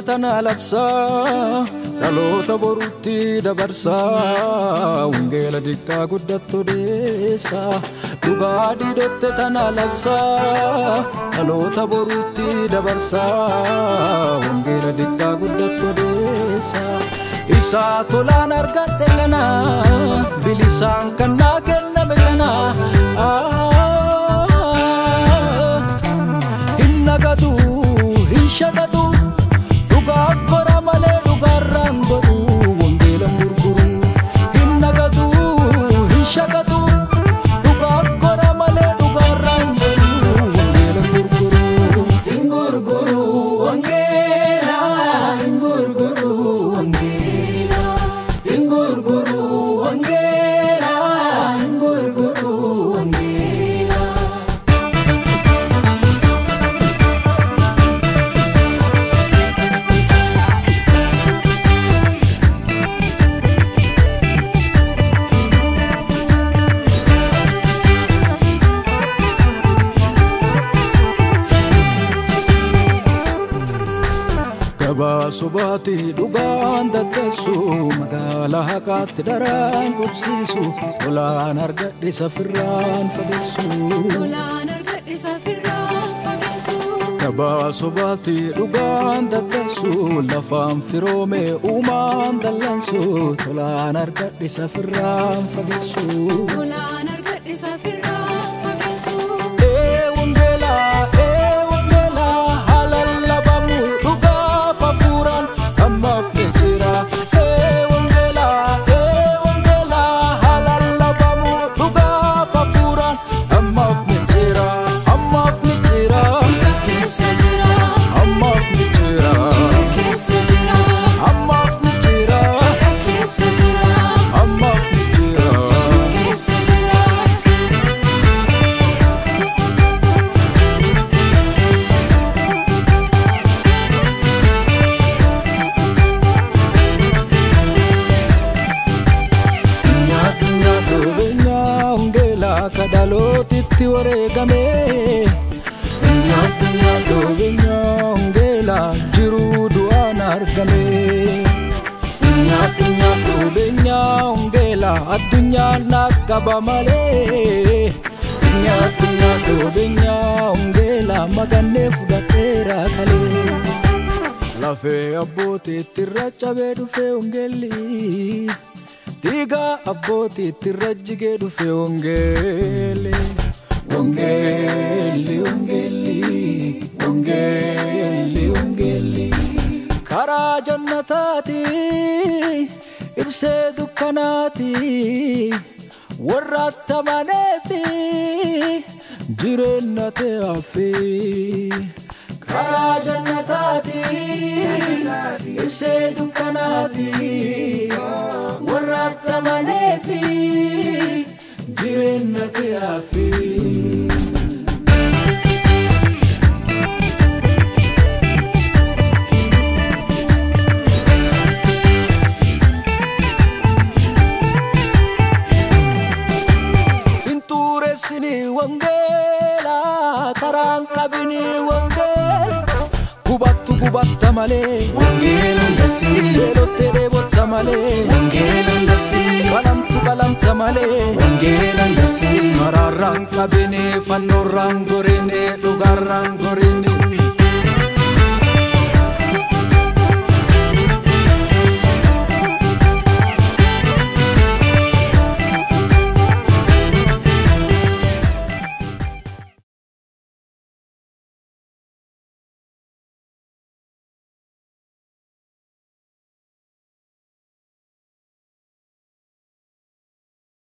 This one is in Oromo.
Tana labsaa dhaloota boruutti dabarsaa wangeela diqqaa guddattu deessaa dhugaa diidotte tana labsaa dhaloota boruutti dabarsaa wangeela diqqaa guddattu deessaa isaa tolaan argadhe kana bilisaan kan naa kenname kana hin nagatu hin shaqatu. Akkora malee dhugaarraan godhu wangeela gurguru hin nagatu hin shaqatu dhugaa akkora malee dhugaarraan godhu wangeela gurguru hin gurguru wangeela hin gurguru wangeela hin gurguru wangeela hin gurguru wangeela. Sobaati dhugaan daddeessu magaalaa haqaatti daraan qubsiisu tolaan argadhe safirraan fageessu. Gabaa sobaati dhugaan daddeessu lafaan firoome uumaan dallansu tolaan argadhe safirraan fageessu. Kadhalootitti wareegame nyaadhu wangeela jiruu du'aan argame nyaadhu wangeela addunyaan naqqaba malee nyaadhu wangeela magannee fudhadheera kalee lafee abbootiitti irra cabee dhufee wangeelli. Dhiiga abbootiitti irra jigee dhufe wangeelli wangeelli wangeelli wangeelli wangeelli karaa jannataati ibsee dukkanaati warra tamaneefi jireenya ta'eefi karaa jannataati ibsee dukkanaati. Warra tamaneefi jireenya ta'eefi. Hin xureessini wangeela karaan qabini wangeela gubattu gubatta malee wangeelaan gasii dheerottee dheebotta malee wangeelaan gasii qalamtu qalamta malee wangeelaan gasii karaarraan qabini fannoorraan gorini dhugaarraan gorini.